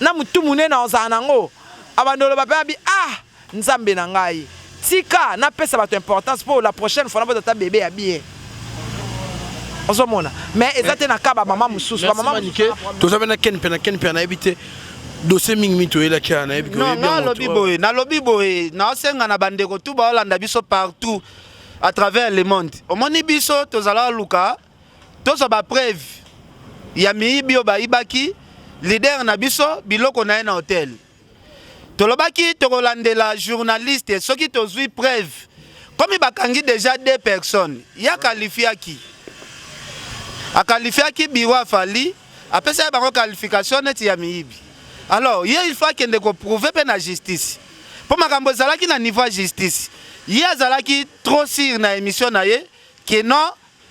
na motu monene ozala nango, abanda oloba mpe abi: "Ah, Nzambe na ngai, tika napesa bato importance mpo la prochaine fois nabota ata bébé ya bien." Ozomona, mais eza te na ka bamama mosusu, bamama. Toza mpe na Ken mpe na Ken mpe nayebi te dossier mingi mingi toyelaki awa, nayebi. Non, nalobi boye, nalobi boye, naosenga na bandeko tu baolanda biso partout à travers le monde. Omoni, biso tozala luka tozwa bapreuve ya miyibi oyo bayibaki leader na biso biloko na ye na hotel. Tolobaki tokolandela journaliste soki tozwi preuve. Komi bakangi déjà deux personnes, ya qualifiaki, aqualifiaki bureau ya Fally, apesaki bango qualification neti ya miyibi. Alors ye, il faut akende koprouver mpe na justice, mpo makambo ezalaki na niveau ya justice. Ye azalaki trop sûr na émission na ye ke non,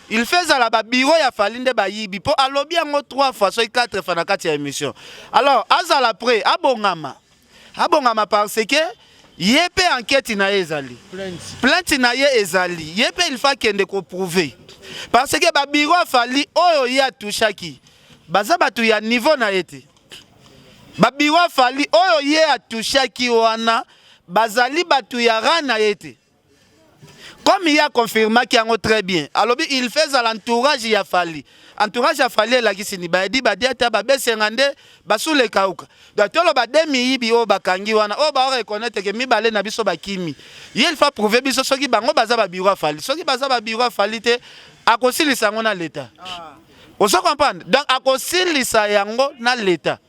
il fait ezala babureau ya Fally nde bayibi, mpo alobi yango 3 fois soki 4 fois na kati ya émission. Alors azala prêt, abongama, abongama, parce que ye mpe enquête na ye ezali, plainte na ye ezali. Ye mpe il faut akende koprouver, parce que babureau ya Fally oyo ye atouchaki baza bato ya niveau na ye te. Babureau ya Fally oyo ye atouchaki wana bazali bato ya rang na ye te. Comme ye aconfirmaki yango très bien, alobi il fait ezala entourage ya Fally. Entourage ya Fally elakisi ni bayedi badiata babesenga nde basulekauka. Donc toloba de miyibi oyo bakangi wana, oyo baoreconnaître ke mibale na biso bakimi, ye il faut prouver biso soki bango baza babureau ya Fally. Soki baza babureau ya Fally te. Akosilisa yango na leta. Ozo comprendre? Donc akosilisa yango na leta.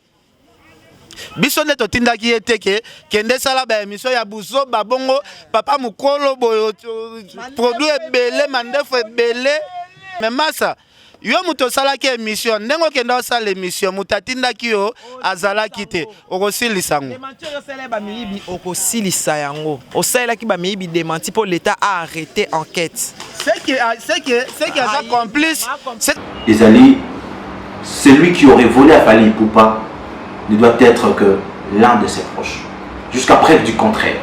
Biso nde totindaki ye te ke kende sala ba émission ya buzoba bongo papa mukolo boyo produit ebele mandefu ebele. Mais masa yo moto osalaki émission ndenge okenda osala émission moto atindaki yo azalaki te okosilisa yango. Démenti oyo osalaki bamiyibi okosilisa yango. Osalelaki bamiyibi démenti mpo l'État a arrêté enquête. C'est que aza complice. Ezali, celui qui aurait volé à Fally Ipupa ne doit être que l'un de ses proches. Jusqu'à preuve du contraire.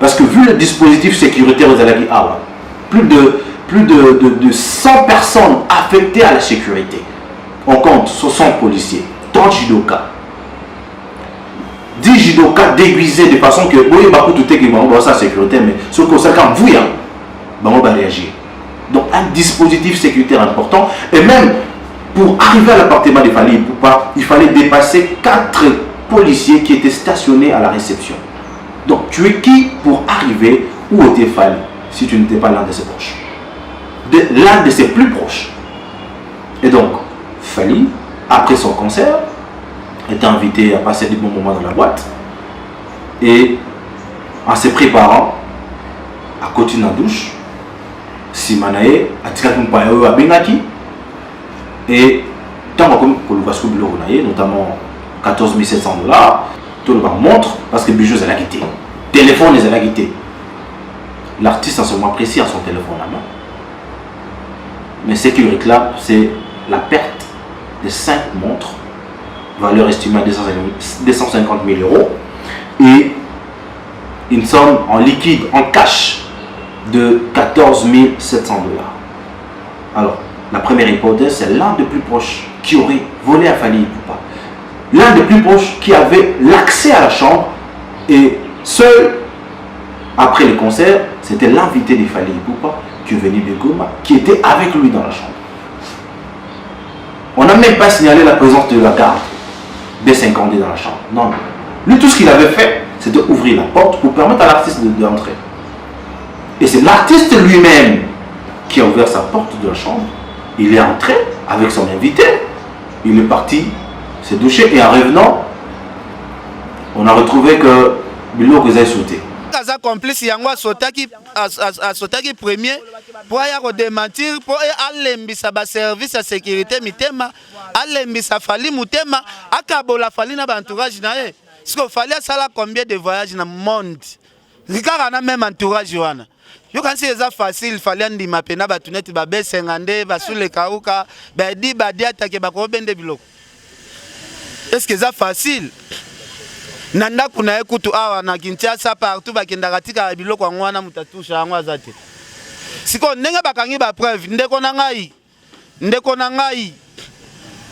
Parce que vu le dispositif sécuritaire oyo ezalaki awa, plus de 100 personnes affectées à la sécurité. On compte 60 policiers, 30 judokas. 10 judokas déguisés de façon que boye bakutu te ke bango baza sécurité, mais soki osaka mvuya bango ba réagir. Donc un dispositif sécuritaire important et même pour arriver à l'appartement de Fally Ipupa, il fallait dépasser quatre policiers qui étaient stationnés à la réception. Donc tu es qui pour arriver où était Fally si tu n'étais pas l'un de ses proches, l'un de ses plus proches? Et donc Fally, après son concert, était invité à passer de bons moments dans la boîte et en se préparant à côté de la douche, nsima na ye atikaki mopaya oyo abengaki et ntango akomi koluka siko biloko na ye, notamment 14 700 $ toloba montre, parce que bijou ezalaki te, téléphone ezalaki te. L'artiste en ce moment précis a son téléphone à main, mais ce qu'il réclame, c'est la perte de 5 montres, valeur estimée à 250 000 euros, et une somme en liquide, en cash, de 14 700 $. Alors, la première hypothèse, c'est l'un des plus proches qui aurait volé à Fally Ipupa. L'un des plus proches qui avait l'accès à la chambre et seul, après le concert, c'était l'invité de Fally Ipupa qui est venu de Goma, qui était avec lui dans la chambre. On n'a même pas signalé la présence de la garde B52 dans la chambre. Non, non. Lui, tout ce qu'il avait fait, c'était ouvrir la porte pour permettre à l'artiste d'entrer. Et c'est l'artiste lui-même qui a ouvert sa porte de la chambre. Il est entré avec son invité. Il est parti se doucher et en revenant, on a retrouvé que biloko eza sauté. Aza complice yango asotaki premier mpo aya kodémentir mpo alembisa baservice ya sécurité mitema, alembisa Fally motema, akabola Fally na baentourage na ye. Siko Fally asala combien de voyage na monde kaka na même entourage wana? Yokanisi eza facile Fally andima mpena bato neti babesenga nde basulekauka badi badiatake bakobende biloko? Est-ce que eza facile? Na ndako na ye kutu awa na Kinshasa, partout bakendaka tikaka biloko yango wana, moto atusha yango aza te. Sikoyo ndenge bakangi bapreuve, ndeko na ngai, ndeko na ngai,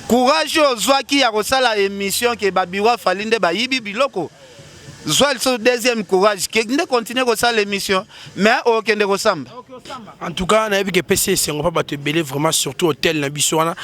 courage oyo ozwaki ya kosala émission ke babureau ya Fally nde bayibi biloko, zwa lisusu deuxième courage ke nde continue kosala émission, mais okende kosamba. En tout cas, nayebi ke epesi esengo mpa bato ebele vraiment, surtout hôtel na biso wana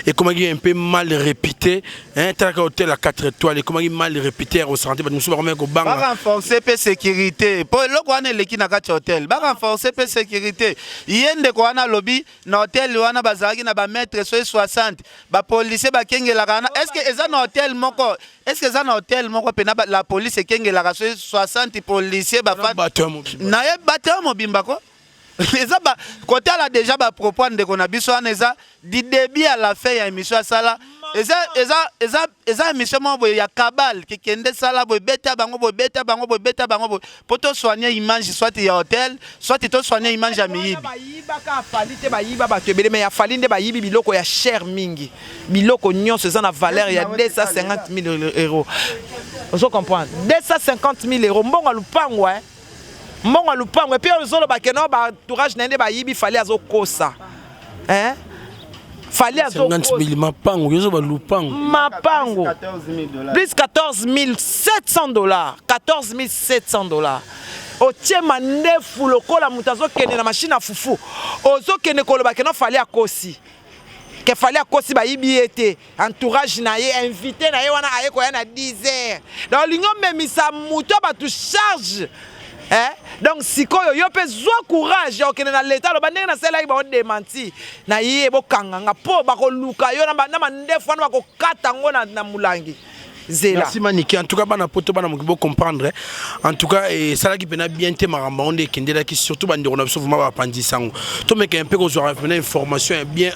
ekomaki un peu mal répété, hein. Talaka hôtel ya 4 étoiles ekomaki mal répété ya kosanté, bato mosusu bakomaki kobanga. Barenforce mpe sécurité mpo eloko wana eleki na kati ya hôtel. Barenforce mpe sécurité. Ye ndeko wana alobi na hôtel wana bazalaki na bamètre soki 60 bapolicier bakengelaka wana. Est ce que eza na hôtel moko, est ce que eza na hôtel moko mpena la police ekengelaka soki 60 policier? Bato ya mobimba. Na ye bato ya mobimba ko eza kotala déjà bapropos ya ndeko na biso wana, eza du début à la fin ya émission asala, eza émission moko boye ya kabal kekende sala boye, beta bango boye, beta bango boye, beta bango boye, mpo tosoigne image soit ya hôtel, soit tosoigne image ya miyibi. Bayibaka afali te, bayiba bato ebele, mais afali nde bayibi biloko ya cher mingi. Biloko nyonso eza na valeur ya 250 000 euros. Ozo comprendre? 250 000 euros, mbongo ya lupango, eh? Mbongo ya lupango. Et puis ozoloba ke no baentourage na ye nde bayibi. Fally azokosa, hein? Fally 50 000 mapango, yozo balupango. Mapango plus 14 700 $, 14 700 $. Otie mandefu lokola moto azokende na machine ya fufu, ozokende koloba ke no Fally akosi, ke Fally akosi, bayibi ye te, entourage na ye, invité na ye wana aye koya na 10 heures. Donc olingi omemisa moto ya bato charge. Eh? Donc sikoyo yo mpe zwa courage ya kokende na leta, aloba ndenge nasalelaki bango démenti na ye, bokanga nga mpo bakoluka yo na mandefu wana, bakokata yango na molangi zela. Merci Maniki. En tout cas, bana poto, bana moki comprendre. En tout cas, esalaki mpenza bien te makambo yango nde ekendelaki, surtout bandeko na biso vraiment bapandisa yango. Tomeka mpe kozwaka mpenza information ya bien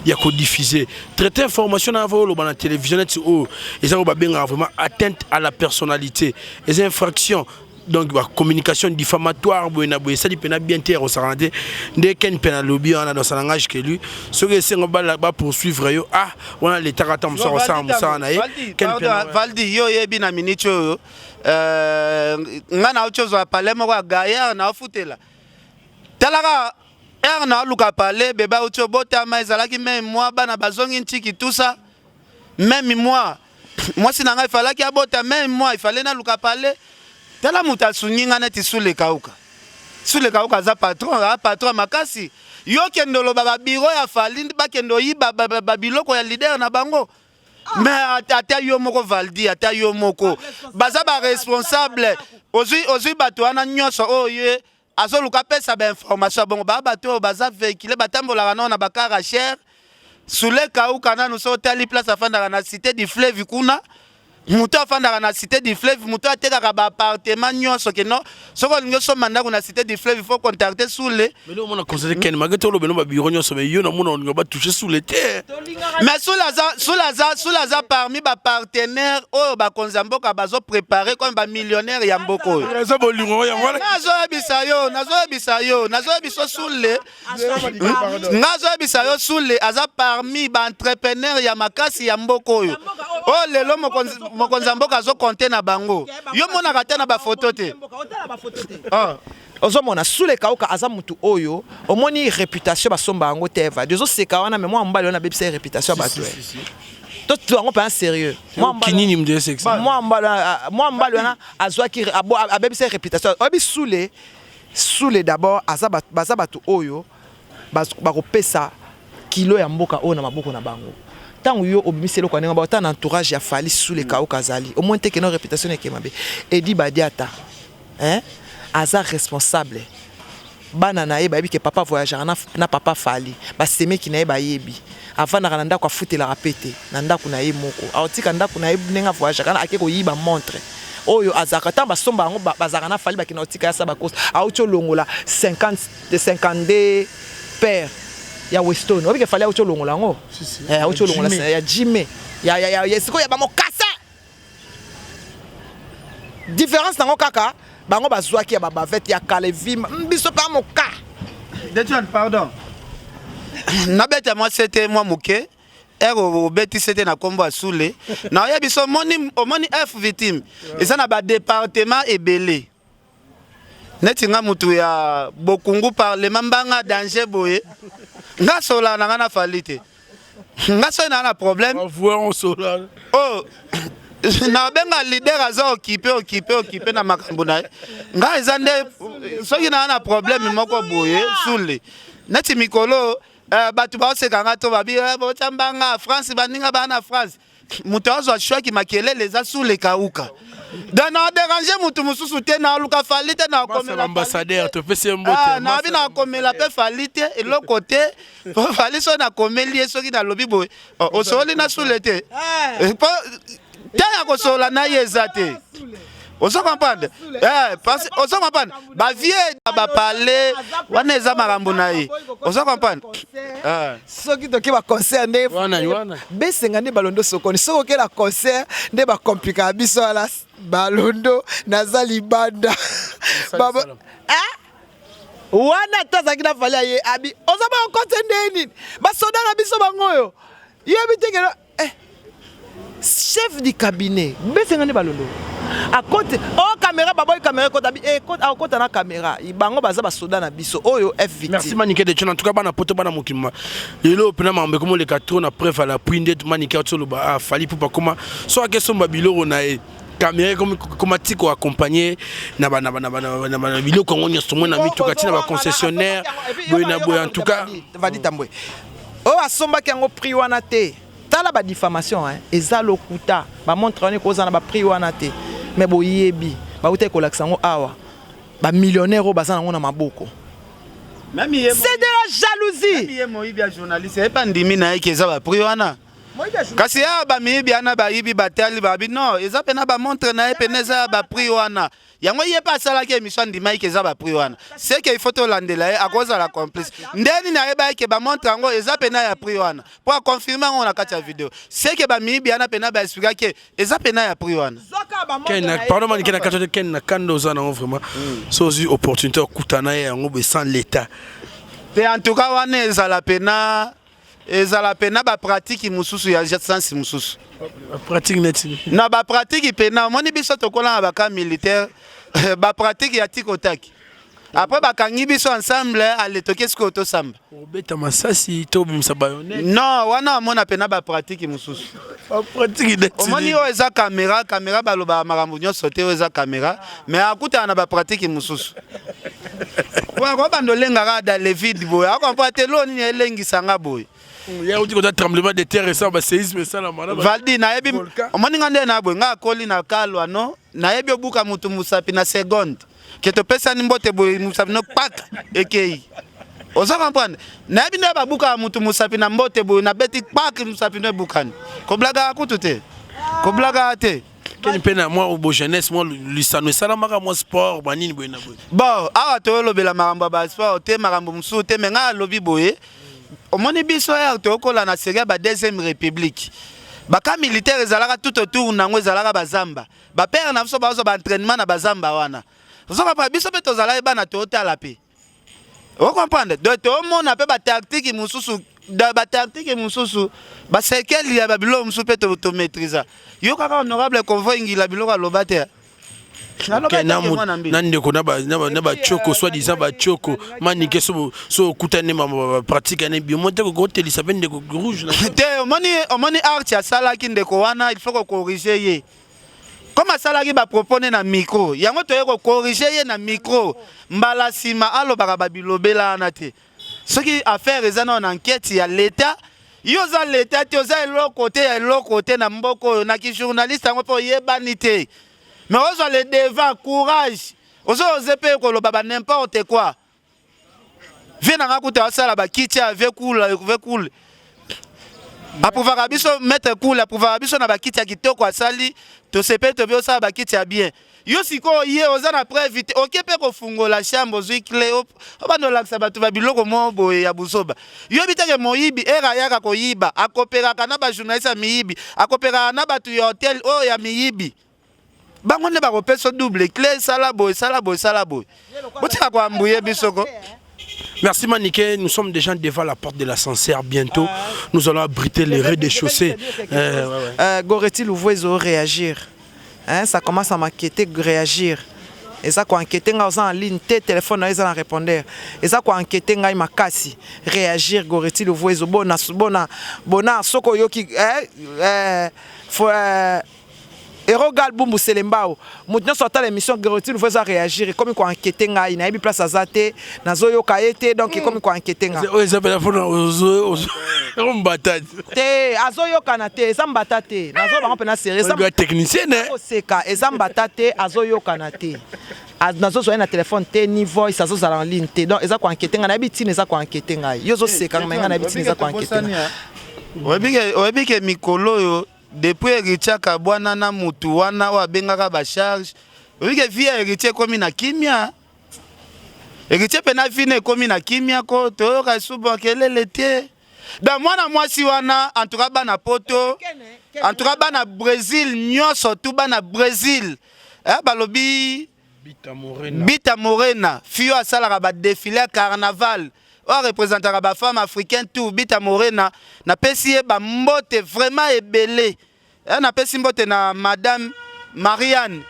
ya kodiffuser, traiter information na oloba na télévision neti oyo eza oyo babengaka vraiment atteinte à la personnalité, eza infraction. Donc bacommunication diffamatoire boye na boye esali mpenza bien te ya kosakana te. Nde Ken mpe nalobi wana dans sa langage que lui, soki esengo bapoursuivre yo, ah wana letaka ata mosala kosala mosala na ye. Ken mpe Valdi, yo oyebi na miniti oyo nga nauti ozwa palais moko ya gaillard naofutela. Talaka ere naoluka palais, bebe auti obotama, ezalaki même mwa bana bazongi ntiki tusa, même moi mwasi na ngai efalaki abota, même moi ifale naluka palais. Tala moto asungi nga neti Sule Kauka. Sule Kauka aza patron, aza patron makasi. Yo kende oloba babureau ya Fally bakende oyiba babiloko ya leader na bango. Mais ata yo moko Valdi, ata yo moko, baza baresponsable. Ozwi bato wana nyonso oyo ye azoluka apesa bainformation ya bongo, baa bato oyo baza véhicule, batambolaka nao na bacar ya cher. Sule Kauka nanu so otali place afandaka na Cité du Fleuve kuna, moto afandaka na Cité du Fleuve, moto atekaka baappartement nyonso ke non, soki olingi osomba ndako na Cité du Fleuve, il faut contacter Sule. Mais omona conseiller Ken, malgré toloba no babureau nyonso, mais yo namona olinga batouche Sule te. Mais Sule aza parmi bapartenaire oyo bakonzi ya mboka bazoprépare comme bamillionnaire ya mboka oyo. Eza bolingo yango wana. Nazoyebisa yo, nazoyebisa yo, nazoyebisa Sule, nga azoyebisa yo, Sule aza parmi baentrepreneur ya makasi ya mboka oyo, oyo lelo mokonzi ya mboka azokonte na bango. Yo monaka te na bafoto te. Ah. Ozomona Sule Kauka aza mutu oyo omoni réputation basomba yango te. Evadi ozoseka wana, mais mwa mobali wana abebisa ye réputation ya bato. To yango mpenza sérieux. Kinini mde sexe. Mwa mobali wana azwaki abebisa ye réputation. Oyebi Sule, Sule d'abord aza baza bato oyo bakopesa kilo ya mboka oyo na maboko na bango. Ntango yo obimisi eloko ya ndenge baota na entourage ya Fally, Sule Kauka azali omoni te keno réputation eke mabe. Edi Badiata, hein? Aza responsable. Bana na ye bayebi ke papa voyageaka na papa Fally. Basemeki na ye bayebi avandaka na ndako afutelaka pe te, na ndako na ye moko. Aotika ndako na ye ndenge avoyageaka, ake koyiba montre oyo azalaka. Ntango basomba yango, bazalaka na Fally, bakenda kotika ya sa bakosa. Auti olongola 50 52 paire ya Weston. Oyebi ke Fally auti olongola yango, auti olongola ya jime ya sikoyo ya bamokasa. Différence nango kaka bango bazwaki ya babavete ya kala evimba, biso mpe amoka. Detuan, pardon, nabeta mwa sete mwa moke. Ere obeti sete na nkombo ya Sule, naoyebi so omoni, omoni F Victime eza na badepartement ebele. Neti nga mutu ya bokungu, parlement mbanga danger boye, nga sola na nga na Fally te. Nga soki naa na problème oh, nabenga leader, aza occupé, occupé, occupé na makambo na ye. Nga eza nde soki naa na problème moko boye, Sule neti mikolo bato baoseka nga to babi botya mbanga France, baninga baa na France, moto azwa shwaki makelele eza Sule Kauka. Donc na dérange motu mosusu te, naluka Fally te, nakomela ambassadeur topesi ye mbote. Nabi nakomela mpe Fally te, eloko te. Fally soki nakomeli ye, soki nalobi boye, osoli na Sule te, po te ya kosolola na ye eza te. Ozo comprendre? Ozo comprendre bavie bapale wana eza makambo na ye. Ozo comprendre? Soki toke baconcert nde besenga nde balondo sokoni, soki okela concert nde bakomplikaka biso wana. Balondo naza libanda wana, ata azalaki na Fally, aye abi oza bakokote nde nini, basoda na biso bango oyo yebi te keno chef du cabinet besenga nde balondo akote o caméra, baboyi caméra ekota bi akota na caméra. Bango baza basoda na biso oyo F Victime. Merci Manike de. En tout cas, bana poto, bana mokili, lelo mpena makambo ekomoleka trop na preuve à l'appui. Nde Manike ati oloba, ah, Fally Ipupa koma so ake somba biloko na ye, caméra koma ti koaccompagne na biloko yango nyonso, tomoi na mituka ntina baconcessionnaire boye na boye. En tout cas, Vadi Tambwe oyo asombaki yango prix wana te. Tala badifamation eza lokuta. Bamontre wana ekozala na baprix wana te, mais boyebi bautaki kolakisa yango awa. Ba millionnaire oyo baza nango na maboko. C'est de la jalousie. Ye moyibi ya journaliste ye pa ndimi na ye ke eza ba prix wana. Kasi ya ba miyibi wana bayibi batali babi non eza pena ba montre na ye pena eza ya ba prix wana. Yango ye pe asalaki émission andimaki ke eza ba prix wana. C'est que il faut tolandela ye akozala complice. Nde nini ayebaki ke ba montre yango eza pena ya prix wana. Po a confirmer yango na kati ya video. C'est que ba miyibi wana pena ba expliquaki eza pena ya prix wana. Ken pardon man ken kata ken na kanda oza nango vraiment mm. so ozwi opportunité okutana ye yango boye sans l'état te en tout cas wana ezala pena ezala pena bapratique mosusu ya sense mosusu pratique neti na bapratique pena omoni biso tokola na baka militaire bapratique ya tikotaki Après bakangi biso ensemble ale toke sikoyo tosamba. Obeta masasi to obimisa bayonnette. Non, wana amona pena ba pratique mosusu. Ba pratique neti. Omoni oyo eza camera, camera balobaka makambo nyonso te oyo eza camera, mais akutana na ba pratique mosusu. Po akobanda olengaka dans le vide boye, akomprendre te eloko nini elengisa nga boye. Ya uti kota tremblement de terre esa ba séisme esalama na Valdi nayebi omoni nga nde na boye nga akoli na kalwa no nayebi obuka mutu musapi na seconde ke topesani mbote boye musapi no pak ekei oza comprendre nayebi nde babukaka mutu musapi na mbote boye nabeti pak musapi no ebukani koblagaka kutu te koblagaka te keni mpe na mwa bo jeunesse mwa lisano esalamaka mwa sport banini boye na boye bon awa toyolobela makambo ya basport te makambo mosusu te me ngai alobi boye omoni biso ere toyokola na serie ya ba deuxième république baka militaire ezalaka tout autour nango ezalaka bazamba Ba père na biso bazwa ba entraînement na bazamba wana. Ozo comprendre biso pe tozalaki bana totala pe. O comprendre? Donc tomona pe ba tactique mosusu ba tactique mosusu ba sekeli ya ba biloko mosusu pe to, to maîtriser. Yo kaka honorable Convoy Ngila biloko aloba te. na ndeko na bachoko soit disant bachoko manike so okutani bapratique ane biomo te kotelisa mpe ndeko rouge te omoni omoni art asalaki ndeko wana il faut kocorrige ye Comme asalaki ba propos ne na micro, yango toye ko corriger ye na micro. Mbala sima alobaka ba bilobela wana te. Soki affaire eza nao na enquête ya l'Etat, yo oza l'Etat te, oza eloko te ya eloko te na mboka oyo, na ki journaliste yango pe oyebani te. Mais ozwa le devant, courage. Ozo oser pe koloba ba n'importe quoi. Vie na nga kutu asala ba kiti ya vie cool, vie cool. Aprouvaka biso maître cool, aprouvaka biso na ba kiti ya kitoko asali, tosepeli tobi osala ba kiti ya bien. Yo sikoyo ye oza na preuve te, oke pe kofungola chambre ozwi clé, obanda olakisa bato ba biloko moko boye ya buzoba. Yo yebi te ke moyibi ere ayaka koyiba, akoperaka na ba journaliste ya miyibi, akoperaka na bato ya hotel oyo ya miyibi. Bango nde bakopesa double clé, sala boye, sala boye, sala boye. Botika ko embrouiller biso ko. Merci Maniké, nous sommes déjà devant la porte de l'ascenseur. Bientôt, nous allons abriter les rez-de-chaussée. Ouais, ouais. Goretti Louvoizo réagir. Hein, ça commence à m'inquiéter, réagir. eza ko enquêter ngai oza en ligne te téléphone na yo eza na répondeur eza ko enquêter ngai makasi réagir Goretti Louvoizo bona bona bona soko oyoki eh, eh, fo, eh, Hero Gal Bumbu Selembao moto nyonso atala émission Gertrude faut eza réagir ekomi ko enquêter ngai nayebi place aza te nazoyoka ye te donc ekomi ko enquêter ngai oyo eza mpena mpona mbata te azoyokana te eza mbata te nazo bango mpena sérieux technicien koseka eza mbata te azoyokana te nazozwa ye na telefone te ni voice azozala en ligne te donc eza ko enquêter ngai nayebi ntina eza ko enquêter ngai yo ozoseka ngai ngai nayebi ntina eza ko enquêter ngai oyebi ke mikolo oyo Depuis heritier akabwana na mutu wana oyo abengaka ba charge, oyebi ke vie ya heritier ekomi na kimia. Heritier pena vie na ekomi na kimia ko toyoka lisusu makelele te. Donc mwana mwasi wana en tout cas bana poto, en tout cas bana Brésil nyonso tout bana Brésil. Eh, balobi Bita Morena. Bita Morena, fille oyo asalaka ba défilé ya carnaval, oyo arepresentaka ba femme africaine tout, Bita Morena, napesi ye ba mbote vraiment ebele. Eh, napesi mbote na madame Marianne,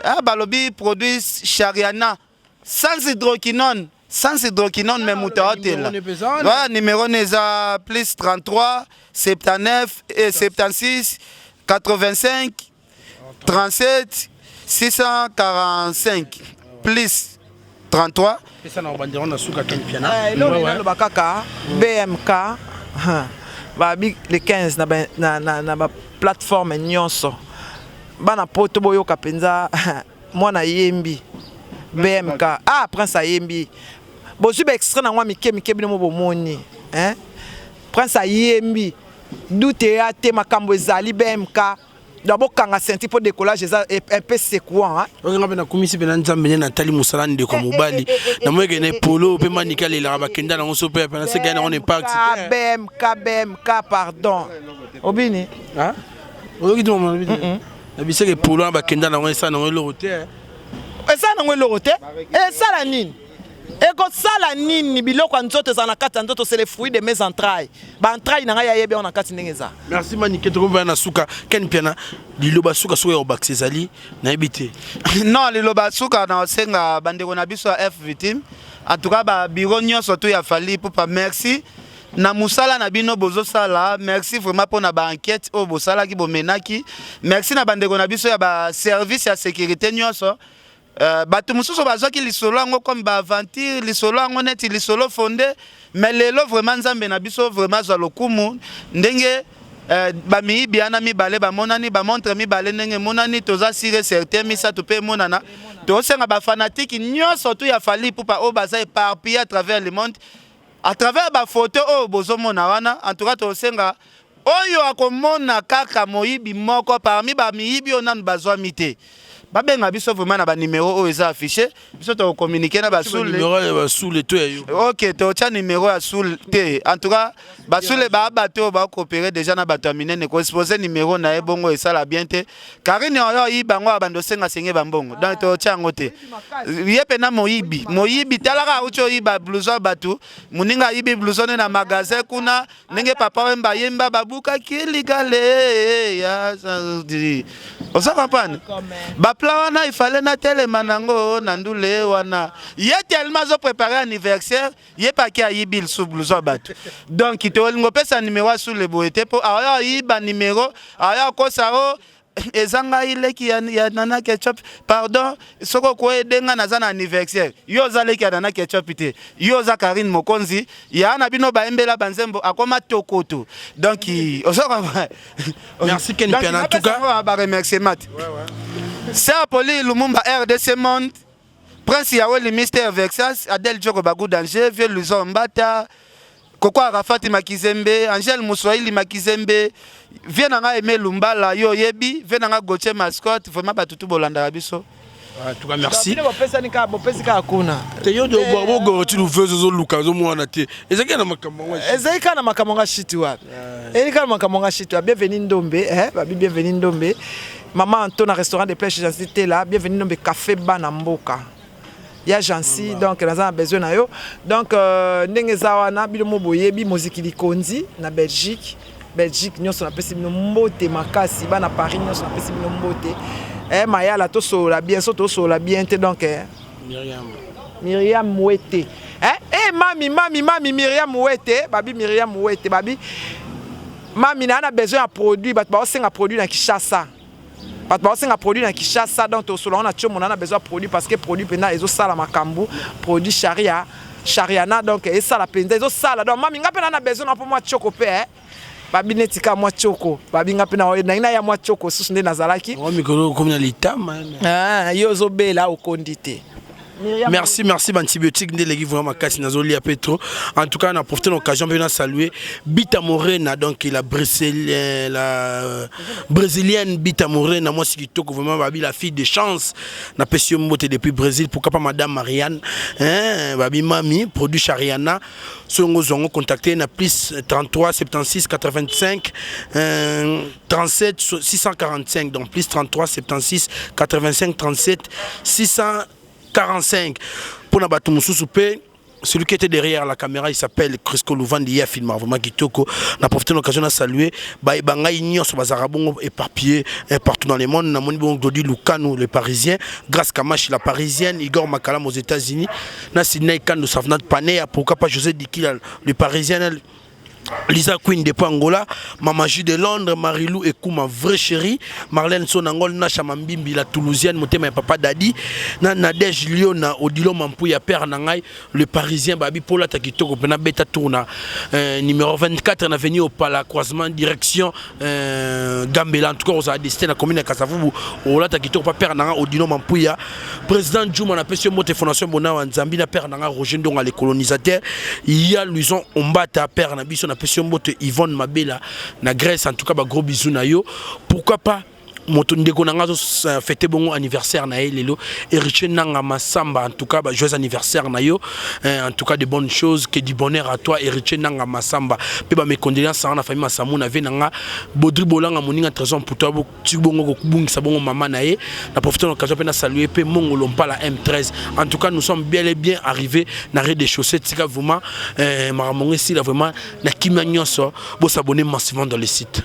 eh, balobi produit Shariana sans hydroquinone, sans hydroquinone mais moto aotela. Voilà, numéro ne eza plus 33 79 et 76 85 37 645 plus 33 pesa na bandeko na suka ken piana eh, eloko naloba kaka bmk babi le 15 na ba, na, na, na ba plateforme nyonso bana poto boyoka mpenza mwana yembi. BMK ah, Prince ayembi, bozwi ba extrait nango ya mike mike, bino mo bomoni, hein? Prince ayembi, doute eya te, makambo ezali BMK. Donc bokanga ceinture mpo décollage eza un peu secouant, hein? Oyo nga mpe nakumisi mpe na Nzambe nde natali mosala ndeko ya mobali, namoyeke na epolo mpe Manike alelaka, bakenda nango so mpe mpe naseka nango na impact. BMK, BMK, pardon, obini. Oyoki te mama na biseke epolo wana, bakenda nango, esala nango eloko te. Esala nango eloko te, esala nini? Ekosala nini? Biloko ya nzoto ezala na kati ya nzoto, c'est le fruit de mes entrailles. Ba entrailles na ngai, ayebi yango na kati ndenge eza. Merci Manike, tokomvaya na suka. Ken Piana, liloba suka soki ya kobakisa ezali, nayebi te. Non, liloba suka na osenga bandeko na biso ya F Victime, en tout cas babiro nyonso tu ya Fally Ipupa, merci na mosala na bino bozosala. Merci vraiment mpona ba enquête oyo bosalaki, bomenaki. Merci na bandeko na biso ya ba service ya sécurité nyonso. Bato mosusu bazwaki lisolo yango comme ba aventure, lisolo yango neti lisolo fondé, mais lelo vraiment Nzambe na biso vraiment azwa lokumu ndenge bamiyibi wana mibale bamonani, ba montre mibale ndenge emonani, toza sûr et certain misato mpe emonana. Tosenga ba fanatique nyonso tu ya Fally Ipupa oyo baza éparpillé à travers le monde, à travers ba photo oyo bozomona wana, en tout cas tosenga oyo akomona kaka moyibi moko parmi bamiyibi oyo nanu bazwami te, babenga biso vraiment na ba numéro oyo eza affiché. Biso toko communiquer na basule. Numéro ya basule to ya yo? Ok, totya numéro ya sule te. En tout cas basule baa bato oyo ba coopérer déjà na bato ya minene. Ko exposer numéro na ye bongo esala bien te. Karine oyo ayiba yango, abanda osenga senge bambongo, donc totya yango te. Ye mpena moyibi, moyibi, talaka auti oyiba blouson ya bato, moninga ayibi blouson ne na magasin kuna. Ndenge Papa Wemba ayemba, babukaki ligale ya oza comprendre ba plan wana, ifale natelema nango na ndule wana. Ye tellement azo préparer anniversaire, ye paki ayibi lisusu blouson ya bato. Donc tolingi opesa numéro asule boye te, mpo aya ayiba numéro, aya akosa o eza ngai leki ya Nana Ketchup, pardon, soki okoyede ngai, naza na anniversaire. Yo oza leki ya Nana Ketchup te, yo oza Karine Mokonzi ya na bino bayembela banzembo akoma tokoto. Donc oza Merci Ken Piana, en tout cas. Ba remerciement te. Sœur Poli Lumumba, RDC Monde, Prince Yaweli, Mister Vexas, Adèle Djoko, Bagou Danger, Vieux Luzo Mbata, Koko Arafati Makizembe, Angèle Muswahili Makizembe, vie na ngai Aimé Lumbala, yo oyebi, vie na ngai Gauthier Mascotte, vraiment bato tu bolandaka biso. En tout cas merci. Bino bopesani kaka, bopesi kaka kuna. Te, yo bogoro ti luveuse ozoluka, ozomwana te, ezalaki na makambo yango. Ezali kaka na makambo nga shiti wapi, ezali kaka na makambo nga shiti wapi. Bienvenu Ndombe, eh, babi bienvenu Ndombe, mama Anto na restaurant de plèche Jansi Tela, bienvenu Ndombe, café bana mboka ya Jansi. Donc naza na besoin na yo. Donc ndenge eza wana, bino mo boyebi moziki likonzi na Belgique. Belgique nyonso napesi bino mbote makasi, bana Paris nyonso napesi bino mbote. Mayala, tosolola bien, so tosolola bien te. Donc Miriam. Miriam Wete, eh? Eh, mami, mami, mami Miriam Wete, babi Miriam Wete, babi mami na besoin ya produit. Bato baosenga produit na Kinshasa, bato baosenga produit na Kinshasa. Donc tosolola ngo na tiomo, na besoin ya produit, parce que produit mpenza ezosala makambo, produit charia chariana. Donc esala mpenza, ezosala. Donc mami, nga mpe na besoin na mpo mwa tioko mpe, eh? Babi neti ka mwa tioko, babi nga mpe nangi naya mwa tioko susu nde nazalaki. Mikolo okomi na litama. Ah, yo ozobela, okondi te. Merci, merci. Ba antibiotique nde eleki vraiment makasi, nazolia pe trop. En tout cas na profité na occasion mpe na saluer Bita Morena, donc la brésilienne Bita Morena, mwasi kitoko vraiment, babi la fille de chance, napesi yo mbote depuis Brésil. Pourquoi pas madame Marianne, hein, babi mami, produit Chariana, soki ozwa yango, contacter na plus 33 76 85 37 645, donc plus 33 76 85 37 645. Mpona bato mosusu mpe, celui qui était derrière la caméra, il s'appelle Crisco Louvandi, il a filmé vraiment kitoko. Na profité de l'occasion de saluer ba bangai nyonso bazara bongo éparpillé partout dans le monde. Na moni bongo Glody Lukano le parisien, Grâce Kamashi la parisienne, Igor Makalam aux États-Unis, na Sidney Kando Savnat Panea, pourquoi pas José Dikila le parisien. Lisa Queen depuis Angola, Mama Ju de Londres, Marilou Ekuma, vraie chérie, Marlène Sonangol, Nasha Mambimbi, la Toulousienne, Motema Papa Dadi, na Nadège Liona, Odilo Mampouya, Père Nangai, le Parisien, Babi Paula Takitoko, Pena Beta Tourna, numéro 24, na venu au Pala, croisement, direction Gambela, en tout cas, on a destiné la commune de Kasavubu, Ola Takitoko, Père Nanga, Odilo Mampouya, Président Djuma, na pesi mbote Fondation Bona Nzambi, na Père Nanga, Roger Ndonga, les colonisateurs, ya Luison Ombata, Père na biso, na pesi mbote Yvonne Mabela, na Grèce, en tout cas, ba gros bisous na yo. Pourquoi pas moto ndeko na nga fêter bongo anniversaire na ye lelo, Héritier Nanga Masamba, en tout cas, bah, joyeux anniversaire na yo, en tout cas, de bonnes choses, que du bonheur à toi, Héritier Nanga Masamba. Pe ba mes condoléances na famille Masamu, na vie nanga Baudry Bolanga, moninga Trésor Mputu, ti bongo kobungisa bongo mama na ye. Na profiter na occasion mpe na saluer mpe Mongolo Mpala M13. En tout cas, nous sommes bien et bien arrivés na rez-de-chaussée. Tika vraiment makambo esila vraiment na kimia nyonso. Bosabonner massivement dans le site.